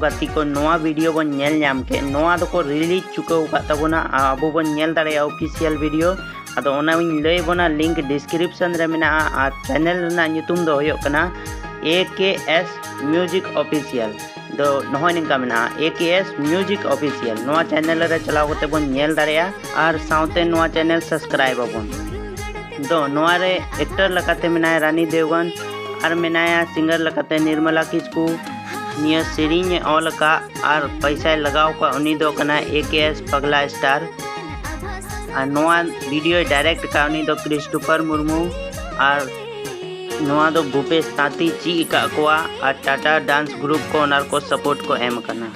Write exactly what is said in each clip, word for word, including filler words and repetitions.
ᱜᱟᱛᱮ ᱠᱚ, ᱱᱚᱣᱟ ᱵᱷᱤᱰᱤᱭᱳ ᱵᱚᱱ ᱧᱮᱞ ᱧᱟᱢ ᱠᱮᱫ, ᱱᱚᱣᱟ ᱫᱚᱠᱚ ᱨᱤᱞᱤᱡᱽ ᱪᱩᱠᱟᱹᱣ ᱟᱠᱟᱫ ᱛᱟᱵᱚᱱᱟ, ᱟᱵᱚ ᱵᱚᱱ ᱧᱮᱞ ᱫᱟᱲᱮᱭᱟᱜᱼᱟ ᱚᱯᱷᱤᱥᱤᱭᱟᱞ ᱵᱷᱤᱰᱤᱭᱳ᱾ ᱟᱫᱚ ᱚᱱᱟᱧ ᱞᱟᱹᱭ ᱟᱵᱚᱱᱟ, ᱞᱤᱝᱠ ᱰᱤᱥᱠᱨᱤᱯᱥᱚᱱ ᱨᱮ ᱢᱮᱱᱟᱜᱼᱟ ᱟᱨ ᱪᱮᱱᱮᱞ ᱨᱮᱱᱟᱜ ᱧᱩᱛᱩᱢ ᱫᱚ ᱦᱩᱭᱩᱜ ᱠᱟᱱᱟ ᱮ ᱠᱮ ᱮᱥ ᱢᱤᱭᱩᱡᱤᱠ ᱚᱯᱷᱤᱥᱤᱭᱟᱞ᱾ ᱫᱚ ᱱᱚᱜᱼᱚᱭ ᱱᱤᱝᱠᱟ ᱢᱮᱱᱟᱜᱼᱟ, ᱮ ᱠᱮ ᱮᱥ ᱢᱤᱭᱩᱡᱤᱠ ᱚᱯᱷᱤᱥᱤᱭᱟᱞ᱾ ᱱᱚᱣᱟ ᱪᱮᱱᱮᱞ ᱨᱮ ᱪᱟᱞᱟᱣ ᱠᱟᱛᱮ ᱵᱚᱱ ᱧᱮᱞ ᱫᱟᱲᱮᱭᱟᱜᱼᱟ ᱟᱨ ᱥᱟᱶᱛᱮ ᱱᱚᱣᱟ ᱪᱮᱱᱮᱞ ᱥᱟᱵᱥᱠᱨᱟᱭᱤᱵ ᱟᱵᱚᱱ᱾ ᱫᱚ ᱱᱚᱣᱟ ᱨᱮ ᱮᱠᱴᱚᱨ ᱞᱮᱠᱟᱛᱮ ᱢᱮᱱᱟᱭᱟ ᱨᱟᱱᱤ ᱫᱮᱣᱜᱟᱱ ᱟᱨ ᱢᱮᱱᱟᱭᱟ ᱥᱤᱝᱜᱟᱨ ᱞᱮᱠᱟᱛᱮ ᱱᱤᱨᱢᱚᱞᱟ ᱠᱤᱥᱠᱩ᱾ ᱱᱤᱭᱟᱹ ᱥᱮᱨᱮᱧ ᱮ ᱚᱞ ᱟᱠᱟᱫ ᱟᱨ ᱯᱚᱭᱥᱟᱭ ᱞᱟᱜᱟᱣ ᱟᱠᱟᱫ ᱩᱱᱤ ᱫᱚ ᱠᱟᱱᱟᱭ ᱮ ᱠᱮ ᱮᱥ ᱯᱟᱜᱽᱞᱟ ᱥᱴᱟᱨ᱾ ᱟᱨ ᱱᱚᱣᱟ ᱵᱷᱤᱰᱤᱭᱳᱭ ᱰᱟᱭᱨᱮᱠᱴ ᱟᱠᱟᱫ ᱩᱱᱤ ᱫᱚ ᱠᱨᱤᱥᱴᱳᱯᱷᱟᱨ ᱢᱩᱨᱢᱩ᱾ ᱟᱨ ᱱᱚᱣᱟ ᱫᱚ ᱵᱷᱩᱯᱮᱥ ᱛᱟᱸᱛᱤ ᱪᱮᱫ ᱟᱠᱟᱫ ᱠᱚᱣᱟ ᱟᱨ ᱴᱟᱴᱟ ᱰᱟᱱᱥ ᱜᱨᱩᱯ ᱠᱚ ᱚᱱᱟ ᱨᱮᱠᱚ ᱥᱟᱯᱳᱨᱴ ᱠᱚ ᱮᱢ ᱟᱠᱟᱱᱟ᱾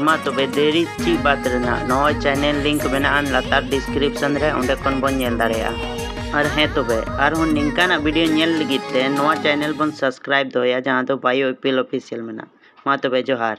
ᱢᱟ ᱛᱚᱵᱮ ᱫᱮᱨᱤ ᱪᱮᱫ ᱵᱟᱫ ᱨᱮᱱᱟᱜ, ᱱᱚᱜᱼᱚᱭ ᱪᱮᱱᱮᱞ ᱞᱤᱝᱠ ᱢᱮᱱᱟᱜᱼᱟ ᱞᱟᱛᱟᱨ ᱰᱤᱥᱠᱨᱤᱯᱥᱚᱱ ᱨᱮ, ᱚᱸᱰᱮ ᱠᱷᱚᱱ ᱵᱚᱱ ᱧᱮᱞ ᱫᱟᱲᱮᱭᱟᱜᱼᱟ᱾ ᱟᱨ ᱦᱮᱸ ᱛᱚᱵᱮ, ᱟᱨᱦᱚᱸ ᱱᱤᱝᱠᱟᱱᱟᱜ ᱵᱷᱤᱰᱤᱭᱳ ᱧᱮᱞ ᱞᱟᱹᱜᱤᱫ ᱛᱮ ᱱᱚᱣᱟ ᱪᱮᱱᱮᱞ ᱵᱚᱱ ᱥᱟᱵᱥᱠᱨᱟᱭᱤᱵ ᱫᱚᱦᱚᱭᱟ, ᱡᱟᱦᱟᱸ ᱫᱚ ᱵᱟᱭᱳ ᱤᱯᱤᱞ ᱚᱯᱷᱤᱥᱤᱭᱟᱞ ᱢᱮᱱᱟᱜᱼᱟ᱾ ᱢᱟ ᱛᱚᱵᱮ ᱡᱚᱦᱟᱨ᱾